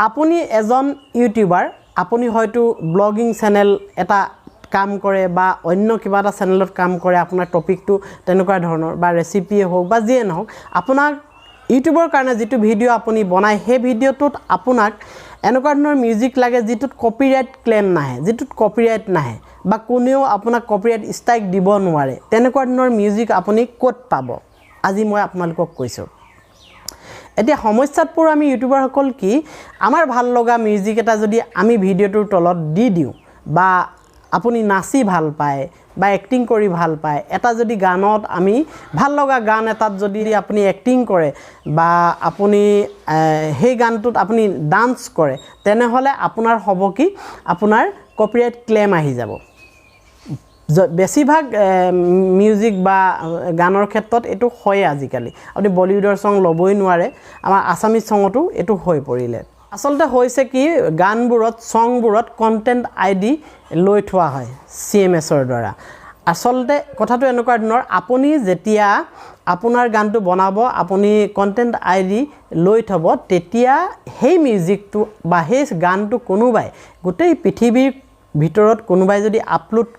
আপুনি এজন ইউটিউবাৰ, আপুনি হয়তো ব্লগিং চেনেল এটা কাম কৰে বা অন্য কিবা এটা চেনেলত কাম কৰে, আপোনাৰ টপিকটো তেনেকুৱা ধৰণৰ বা ৰেচিপিয়ে হওক বা যিয়ে নহওক, আপোনাক ইউটিউবৰ কাৰণে যিটো ভিডিঅ' আপুনি বনায় সেই ভিডিঅ'টোত আপোনাক এনেকুৱা ধৰণৰ মিউজিক লাগে যিটোত কপিৰাইট ক্লেইম নাহে, যিটোত কপিৰাইট নাহে বা কোনেও আপোনাক কপিৰাইট ষ্ট্ৰাইক দিব নোৱাৰে, তেনেকুৱা ধৰণৰ মিউজিক আপুনি ক'ত পাব আজি মই আপোনালোকক কৈছোঁ। এতিয়া সমস্যাত পৰোঁ আমি ইউটিউবাৰসকল কি, আমাৰ ভাল লগা মিউজিক এটা যদি আমি ভিডিঅ'টোৰ তলত দি দিওঁ বা আপুনি নাচি ভাল পায় বা এক্টিং কৰি ভাল পায়, এটা যদি গানত আমি ভাল লগা গান এটাত যদি আপুনি এক্টিং কৰে বা আপুনি সেই গানটোত আপুনি ডান্স কৰে, তেনেহ'লে আপোনাৰ হ'ব কি, আপোনাৰ কপিৰাইট ক্লেইম আহি যাব। বেছিভাগ মিউজিক বা গানৰ ক্ষেত্ৰত এইটো হয়েই আজিকালি। আপুনি বলিউডৰ ছং ল'বই নোৱাৰে, আমাৰ আছামিজ ছঙতো এইটো হৈ পৰিলে। আচলতে হৈছে কি, গানবোৰত, ছংবোৰত কণ্টেণ্ট আই ডি লৈ থোৱা হয় চি এম এছৰ দ্বাৰা। আচলতে কথাটো এনেকুৱা ধৰণৰ, আপুনি যেতিয়া আপোনাৰ গানটো বনাব, আপুনি কণ্টেণ্ট আই ডি লৈ থ'ব, তেতিয়া সেই মিউজিকটো বা সেই গানটো কোনোবাই গোটেই পৃথিৱীৰ ভিতৰত কোনোবাই যদি আপলোড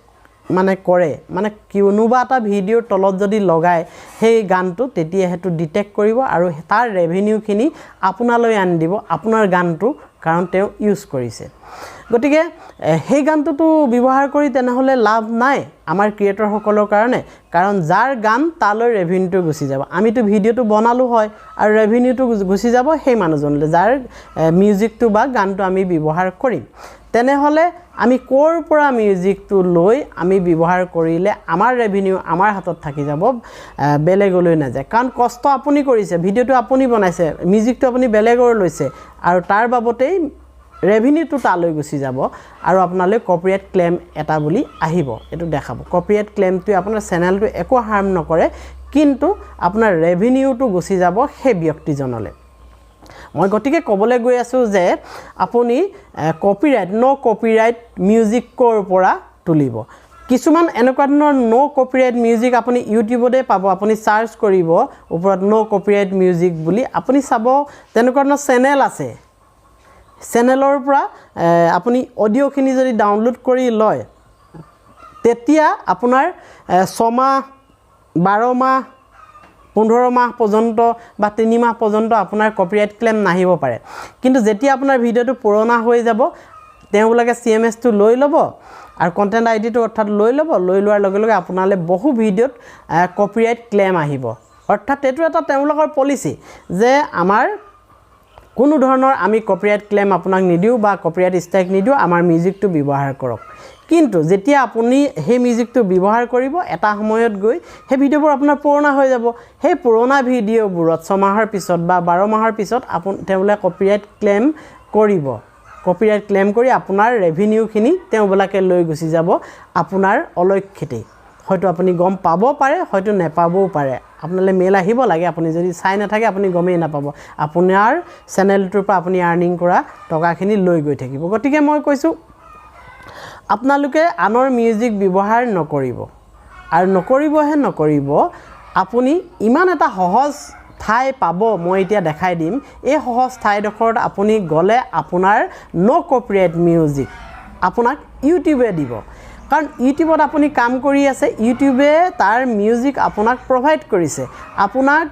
মানে কৰে, মানে কোনোবা এটা ভিডিঅ'ৰ তলত যদি লগায় সেই গানটো, তেতিয়া সেইটো ডিটেক্ট কৰিব আৰু তাৰ ৰেভিনিউখিনি আপোনালৈ আনি দিব আপোনাৰ গানটো, কাৰণ তেওঁ ইউজ কৰিছে। গতিকে সেই গানটোতো ব্যৱহাৰ কৰি তেনেহ'লে লাভ নাই আমাৰ ক্ৰিয়েটৰসকলৰ কাৰণে, কাৰণ যাৰ গান তালৈ ৰেভিনিউটো গুচি যাব। আমিতো ভিডিঅ'টো বনালোঁ হয় আৰু ৰেভিনিউটো গুচি যাব সেই মানুহজনলৈ যাৰ মিউজিকটো বা গানটো আমি ব্যৱহাৰ কৰিম। তেনেহ'লে আমি ক'ৰ পৰা মিউজিকটো লৈ আমি ব্যৱহাৰ কৰিলে আমাৰ ৰেভিনিউ আমাৰ হাতত থাকি যাব, বেলেগলৈ নাযায়। কাৰণ কষ্ট আপুনি কৰিছে, ভিডিঅ'টো আপুনি বনাইছে, মিউজিকটো আপুনি বেলেগৰ লৈছে আৰু তাৰ বাবতেই ৰেভিনিউটো তালৈ গুচি যাব আৰু আপোনালৈ কপিৰাইট ক্লেইম এটা বুলি আহিব, এইটো দেখাব। কপিৰাইট ক্লেইমটোৱে আপোনাৰ চেনেলটো একো হাৰ্ম নকৰে, কিন্তু আপোনাৰ ৰেভিনিউটো গুচি যাব সেই ব্যক্তিজনলৈ। মই গতিকে ক'বলৈ গৈ আছোঁ যে আপুনি কপিৰাইট, ন' কপিৰাইট মিউজিক ক'ৰ পৰা তুলিব। কিছুমান এনেকুৱা ধৰণৰ ন' কপিৰাইট মিউজিক আপুনি ইউটিউবতে পাব। আপুনি চাৰ্চ কৰিব ওপৰত ন' কপিৰাইট মিউজিক বুলি, আপুনি চাব তেনেকুৱা ধৰণৰ চেনেল আছে। চেনেলৰ পৰা আপুনি অডিঅ'খিনি যদি ডাউনলোড কৰি লয়, তেতিয়া আপোনাৰ 6 মাহ, 12 মাহ, 15 মাহ পৰ্যন্ত বা 3 মাহ পৰ্যন্ত আপোনাৰ কপিৰাইট ক্লেইম নাহিব পাৰে। কিন্তু যেতিয়া আপোনাৰ ভিডিঅ'টো পুৰণা হৈ যাব, তেওঁলোকে চি এম এছটো লৈ ল'ব আৰু কণ্টেণ্ট আই ডিটো অৰ্থাৎ লৈ ল'ব। লৈ লোৱাৰ লগে লগে আপোনালৈ বহু ভিডিঅ'ত কপিৰাইট ক্লেইম আহিব। অৰ্থাৎ এইটো এটা তেওঁলোকৰ পলিচি যে আমাৰ কোনো ধৰণৰ আমি কপিৰাইট ক্লেইম আপোনাক নিদিওঁ বা কপিৰাইট ষ্ট্ৰাইক নিদিওঁ, আমাৰ মিউজিকটো ব্যৱহাৰ কৰক। কিন্তু যেতিয়া আপুনি সেই মিউজিকটো ব্যৱহাৰ কৰিব, এটা সময়ত গৈ সেই ভিডিঅ'বোৰ আপোনাৰ পুৰণা হৈ যাব। সেই পুৰণা ভিডিঅ'বোৰত 6 মাহৰ পিছত বা 12 মাহৰ পিছত তেওঁলোকে কপিৰাইট ক্লেইম কৰিব। কপিৰাইট ক্লেইম কৰি আপোনাৰ ৰেভিনিউখিনি তেওঁবিলাকে লৈ গুচি যাব আপোনাৰ অলক্ষিতেই। হয়তো আপুনি গম পাব পাৰে, হয়তো নেপাবও পাৰে। আপোনালৈ মেইল আহিব লাগে, আপুনি যদি চাই নাথাকে আপুনি গমেই নাপাব। আপোনাৰ চেনেলটোৰ পৰা আপুনি আৰ্নিং কৰা টকাখিনি লৈ গৈ থাকিব। গতিকে মই কৈছোঁ, আপোনালোকে আনৰ মিউজিক ব্যৱহাৰ নকৰিব আৰু নকৰিবহে নকৰিব। আপুনি ইমান এটা সহজ ঠাই পাব, মই এতিয়া দেখাই দিম। এই সহজ ঠাইডোখৰত আপুনি গ'লে আপোনাৰ ন' কপিৰাইট মিউজিক আপোনাক ইউটিউবে দিব। কাৰণ ইউটিউবত আপুনি কাম কৰি আছে, ইউটিউবে তাৰ মিউজিক আপোনাক প্ৰভাইড কৰিছে, আপোনাক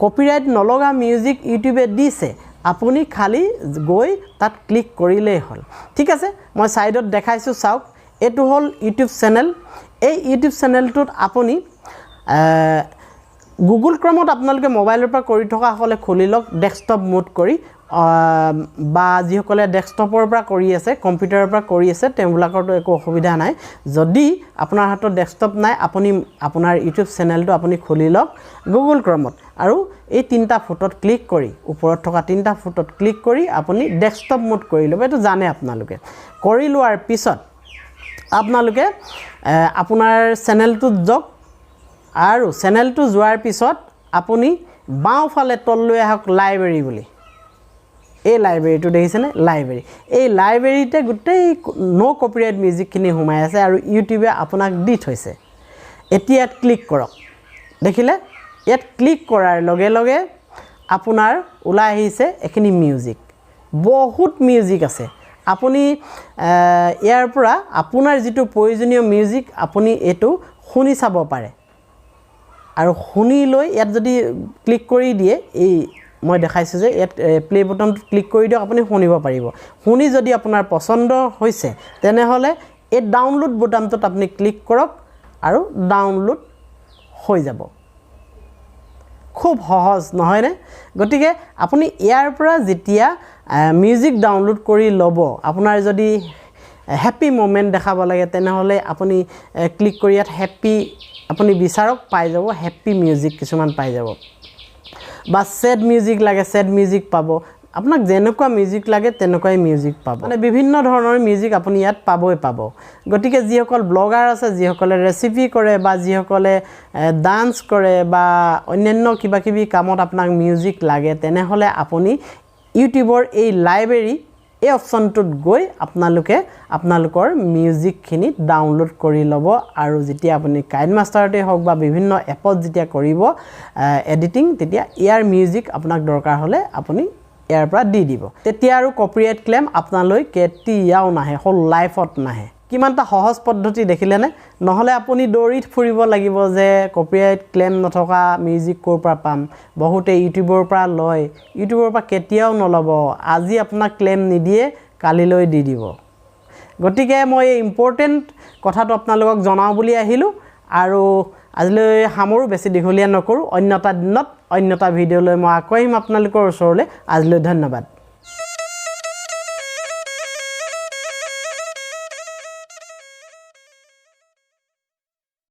কপিৰাইট নলগা মিউজিক ইউটিউবে দিছে। আপুনি খালী গৈ তাত ক্লিক কৰিলেই হ'ল। ঠিক আছে, মই ছাইডত দেখাইছোঁ, চাওক। এইটো হ'ল ইউটিউব চেনেল। এই ইউটিউব চেনেলটোত আপুনি গুগল ক্ৰমত আপোনালোকে মোবাইলৰ পৰা কৰি থকাসকলে খুলি লওক ডেস্কটপ মোড কৰি, বা যিসকলে ডেস্কটপৰ পৰা কৰি আছে, কম্পিউটাৰৰ পৰা কৰি আছে, তেওঁবিলাকৰতো একো অসুবিধা নাই। যদি আপোনাৰ হাতত ডেস্কটপ নাই, আপুনি আপোনাৰ ইউটিউব চেনেলটো আপুনি খুলি লওক গুগল ক্ৰমত আৰু এই তিনিটা ফুটত ক্লিক কৰি, ওপৰত থকা তিনিটা ফুটত ক্লিক কৰি আপুনি ডেস্কটপ মোড কৰি ল'ব। এইটো জানে আপোনালোকে। কৰি লোৱাৰ পিছত আপোনালোকে আপোনাৰ চেনেলটোত যাওক আৰু চেনেলটো যোৱাৰ পিছত আপুনি বাওঁফালে তললৈ আহক, লাইব্ৰেৰী বুলি। এই লাইব্ৰেৰীটো দেখিছেনে? লাইব্ৰেৰী। এই লাইব্ৰেৰীতে গোটেই ন' কপিৰাইট মিউজিকখিনি সোমাই আছে আৰু ইউটিউবে আপোনাক দি থৈছে। এতিয়া ইয়াত ক্লিক কৰক। দেখিলে, ইয়াত ক্লিক কৰাৰ লগে লগে আপোনাৰ ওলাই আহিছে এইখিনি মিউজিক। বহুত মিউজিক আছে। আপুনি ইয়াৰ পৰা আপোনাৰ যিটো প্ৰয়োজনীয় মিউজিক, আপুনি এইটো শুনি চাব পাৰে। আৰু শুনি লৈ ইয়াত যদি ক্লিক কৰি দিয়ে, এই মই দেখাইছোঁ যে ইয়াত প্লে' বটনটোত ক্লিক কৰি দিয়ক, আপুনি শুনিব পাৰিব। শুনি যদি আপোনাৰ পচন্দ হৈছে, তেনেহ'লে এই ডাউনলোড বুটামটোত আপুনি ক্লিক কৰক আৰু ডাউনলোড হৈ যাব। খুব সহজ নহয়নে? গতিকে আপুনি ইয়াৰ পৰা যেতিয়া মিউজিক ডাউনলোড কৰি ল'ব, আপোনাৰ যদি হেপ্পী মুমেণ্ট দেখাব লাগে, তেনেহ'লে আপুনি ক্লিক কৰি ইয়াত হেপ্পী আপুনি বিচাৰক, পাই যাব। হেপ্পী মিউজিক কিছুমান পাই যাব, বা ছেড মিউজিক লাগে, ছেড মিউজিক পাব। আপোনাক যেনেকুৱা মিউজিক লাগে, তেনেকুৱাই মিউজিক পাব। মানে বিভিন্ন ধৰণৰ মিউজিক আপুনি ইয়াত পাবই পাব। গতিকে যিসকল ব্লগাৰ আছে, যিসকলে ৰেচিপি কৰে বা যিসকলে ডান্স কৰে বা অন্যান্য কিবা কিবি কামত আপোনাক মিউজিক লাগে, তেনেহ'লে আপুনি ইউটিউবৰ এই লাইব্ৰেৰী এই অপশ্যনটোত গৈ আপোনালোকে আপোনালোকৰ মিউজিকখিনি ডাউনলোড কৰি ল'ব। আৰু যেতিয়া আপুনি কাইন মাষ্টাৰতে হওক বা বিভিন্ন এপত যেতিয়া কৰিব এডিটিং, তেতিয়া ইয়াৰ মিউজিক আপোনাক দৰকাৰ হ'লে আপুনি ইয়াৰ পৰা দি দিব। তেতিয়া আৰু কপিৰাইট ক্লেইম আপোনালৈ কেতিয়াও নাহে, হোল লাইফত নাহে। কিমানটা সহজ পদ্ধতি দেখিলেনে? নহ'লে আপুনি দৌৰি ফুৰিব লাগিব যে কপিৰাইট ক্লেইম নথকা মিউজিক ক'ৰ পৰা পাম। বহুতে ইউটিউবৰ পৰা লয়। ইউটিউবৰ পৰা কেতিয়াও নল'ব। আজি আপোনাক ক্লেইম নিদিয়ে, কালিলৈ দি দিব। গতিকে মই এই ইম্পৰ্টেণ্ট কথাটো আপোনালোকক জনাওঁ বুলি আহিলোঁ আৰু আজিলৈ সামৰোঁ, বেছি দীঘলীয়া নকৰোঁ। অন্য এটা দিনত অন্য এটা ভিডিঅ' লৈ মই আকৌ আহিম আপোনালোকৰ ওচৰলৈ। আজিলৈ ধন্যবাদ।